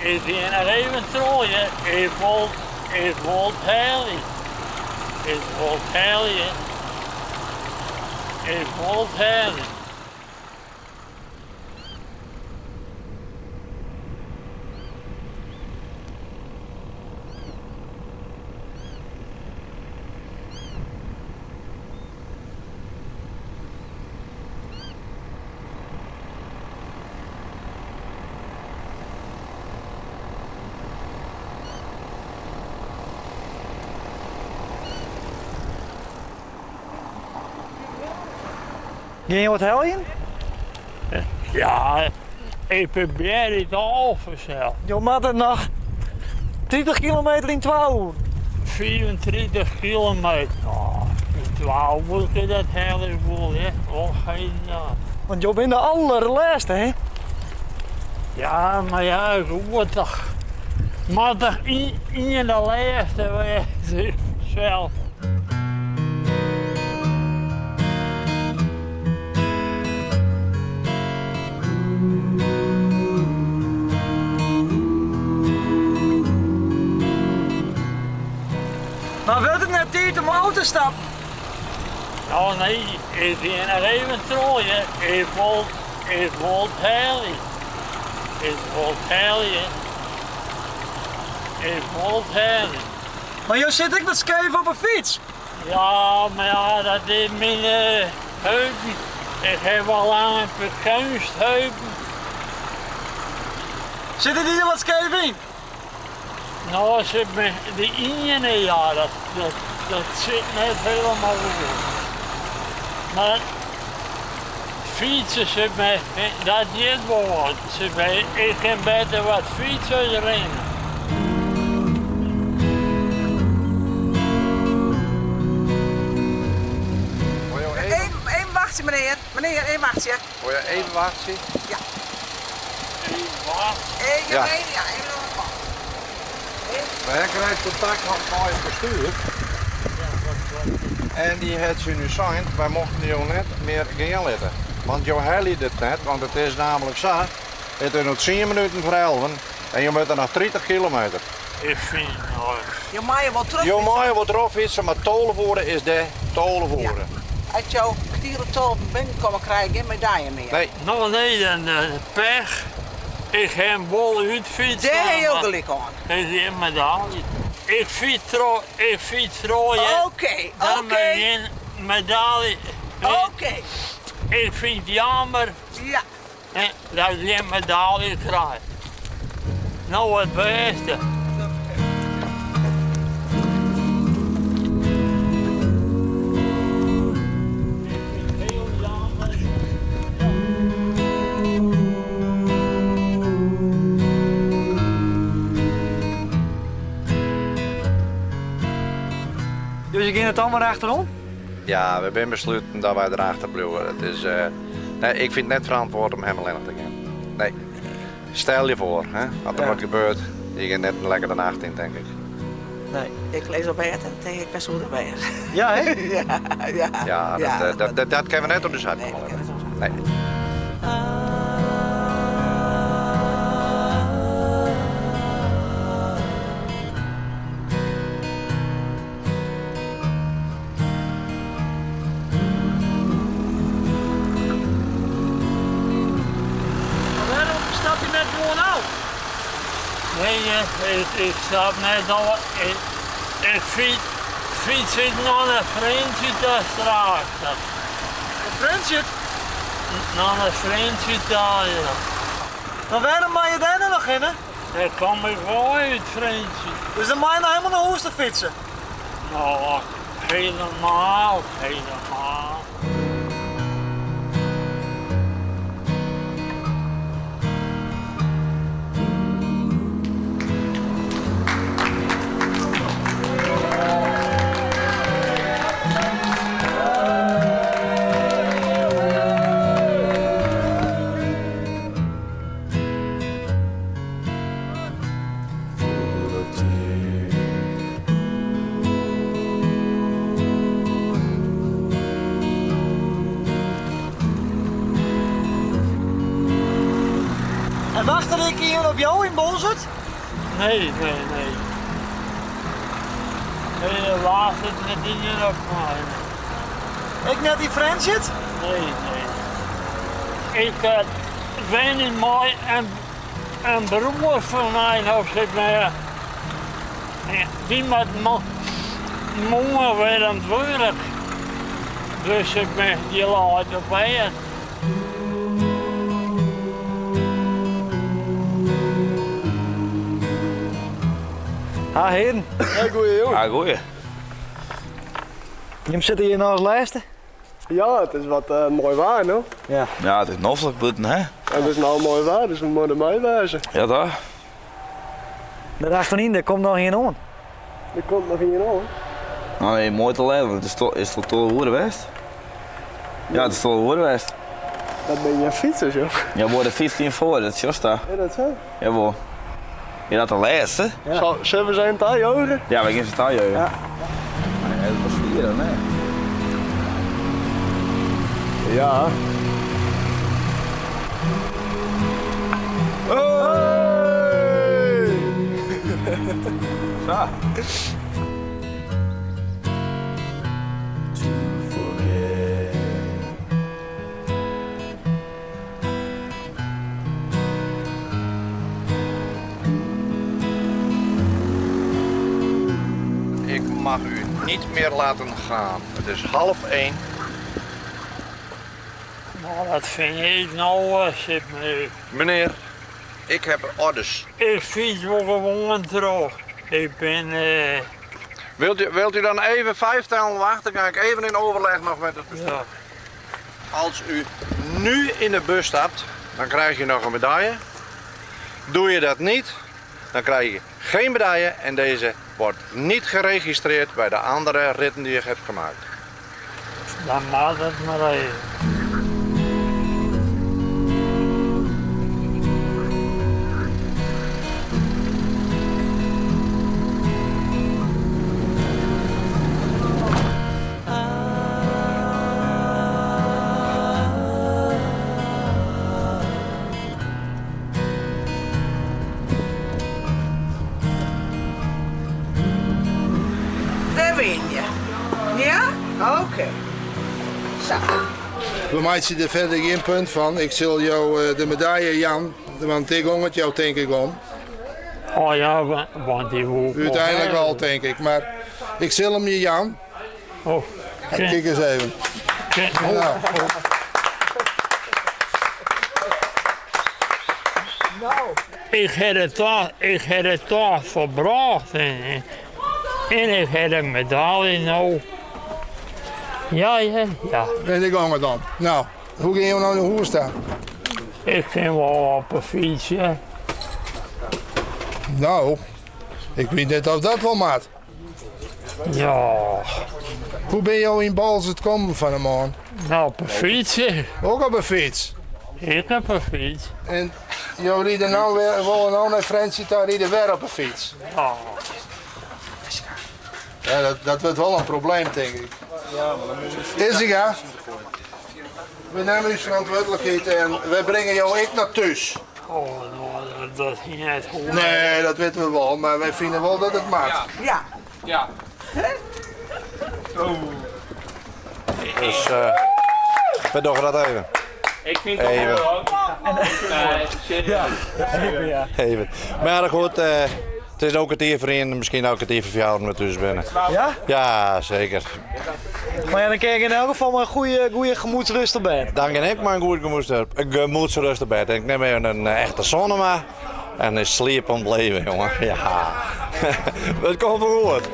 Ik gean noch even troch, hear. Ik wol it helje. Ik wol it helje. Ik wol it helje. Gean jo it heljen? Ja, ik probearje it al fansels. Jo moatte noch 30 kilometer yn twa oeren. 35 kilometer. Oh, yn twa oeren kin dat helje wol, hè. Wol geen, ja. Want jo binne de allerlêste, hè? Ja, mar ja, goed toch. Moat toch ien de lêste wêze sels. Mar wurdt it net tiid om ôf te stappen? No nee, ik gean noch even troch, hear. Ik wol it helje. Ik wol it helje. Ik wol it helje. Mar jo sitte ek wat skeef op 'e fyts. Ja, mar ja, dat is myn heupen. Ik haw al lang in keunstheupen. Sitte dy der wat skeef yn? No, sit my de iene, ja, dat sit net helemaal goed. Mar fytsen sit my, dat giet wol wat. Sit my, ik kin better wat fytse as rinne. Even wachtsje, menear. Menear, even wachtsje. Wol je even wachtsje? Ja. Even wachtsje. Even, Ja. even, ja, even oan de kant. Wy krije kontakt mei it bestuur. En dy hat se nu sein, wy mochten jo net mear gean litte. Want jo helje dit net, want it is namelijk sa, it is no tsien minuten foar elven en jo moatte noch 30 kilometer. Ik fyn no. Jo meie wol troch. Jo meie wol trochfytse, mar 12 oere is de 12 oere. As jo kertier oer tolven binnenkomme, krije je gjin medaille mear. Nee. No nee, dan pech. Ik ha him wol útfytst. Dêr ha jo gelyk oan. Ik gjin medalje. Ik fyts troch, ik fyts troch, hear. Oké, Dan oké. mar gjin medalje. Oké. Ik fyn it jammer. Ja. Dat ik gjin medalje krij. No it bêste. Dus je geane it dan mar achterom? Ja, we binne besluten dat wy derachter bliuwe. It is, nee, ik fyn it net ferantwurde om him allinnich te gean. Nee. Stel je foar, hè, as der wat gebeurt, je gean net lekker de nacht yn, tink ik. Nee. Ik lis op bêd en tink ik, wer soe der wêze. Ja, hè? Ja, ja. Ja, dat kinne we net op de side Nee, komme dat litte. kinne we net. Nee. Mar wêrom stap je net gewoan ôf? Nee, ik stap net ôf. Ik fyts ik nei de Frjentsjer ta straks. De Frjentsjer? Nei de Frjentsjer ta, ja. Mar wêrom mei je dêr no noch hinne? Dêr kom ik wei út Frjentsjer. Dus dan mei je noch helemaal nei hûs te fytsen? No, helemaal, helemaal. Wacht der ek ien op jou yn Boalsert? Nee, nee, nee. Nee, der wachtet net ien op my. Ek net yn Frjentsjer? Nee, nee. Ik uh, wenje mei in, in broer fan my no sit mar. Dy moat moarn wer oan it wurk. Dus ik bin dy leit op bêd. Ha hearen. Hey, goeie jûn. Ha goeie. Jim sitte hjir no as lêste? Ja, it is wat uh, moai waar no. Ja. Ja, it is noflik bûten, hè? En it is no moai waar, dus we moatte mei wêze. Ja, toch? Dêr achteryn, dêr komt noch ien oan. Der komt noch ien oan. No, nee, moai te let, want it is al 12 oere west. Ja, it is 12 oere west. Dat binne gjin fytsers, joh. Ja, wol de 15 foar, dat sjochst da. Is dat sa? Jawol. Ja, dat de lêste. Ja. Sille we se even tajuichen? Ja, we gean se tajuichen. Ja. Nee, dat was vier, nee. Ja. Hey! Sa. Ik mag u niet meer laten gaan. Het is 12:30. Nou, dat vind ik nou, zit me. Meneer, ik heb orders. Ik fiets wol gewoan troch. Ik bin. Uh... Wilt u, wilt u dan even vijf tellen wachten? Ga ik even in overleg nog met het bestuur. Ja. Als u nu in de bus stapt, dan krijg je nog een medaille. Doe je dat niet, dan krijg je geen medaille en deze wordt niet geregistreerd bij de andere ritten die je hebt gemaakt. Dan moat it mar even. Dêr bin je. Ja? Oké. Sa. We meitsje der fierder gjin punt fan. Ik sil jo eh, de medaille jaan, want dêr gong it jo tink ik om. Oh ja, want dy woe Uteinlik wol, tink ik. Mar ik sil him je jaan. Oh. Kijk eens even. Nou. Ik ha it toch, ik ha it toch folbrocht en, en ik ha de medalje no. Ja, ja, ja. En dêr gong it om. Nou, hoe gean jo no nei hûs ta? Ik kin wol op 'e fyts, ja. Nou, ik wit net oft dat wol moat. Ja. Hoe binne jo yn Boalsert kommen fan 'e moarn? Nou, op 'e fyts. Ook op 'e fyts? Ik op 'e fyts. En jo ride no wer, wolle no nei Frjentsjer ta, ride wer op 'e fyts? Ja. Ja, dat, dat wurdt wol in probleem, tink ik. Izinga, we nimme ús ferantwurdlikheid en wy bringe jo ek noch thús. Oh, no, dat, dat hie net hoeven. Nee, dat witte we wol, mar wy fine wol dat it moat. Ja. Ja. Dus uh, we dogge dat even. Ik fyn it Even. wol Nee, serieus. Ja. Even. Mar goed, uh, it is no kertier foar ien, miskien no kertier foar fjouwer we thús binne. Ja? Ja, seker. Mar ja, dan kin ik yn elk gefal mei in goede, goede gemoedsrust op bêd. Dan kin ik mei in goed gemoedsrust op bêd. Ik nim even in echte sonne mar en is sliep om it leven, jongen. Ja, it komt wol goed.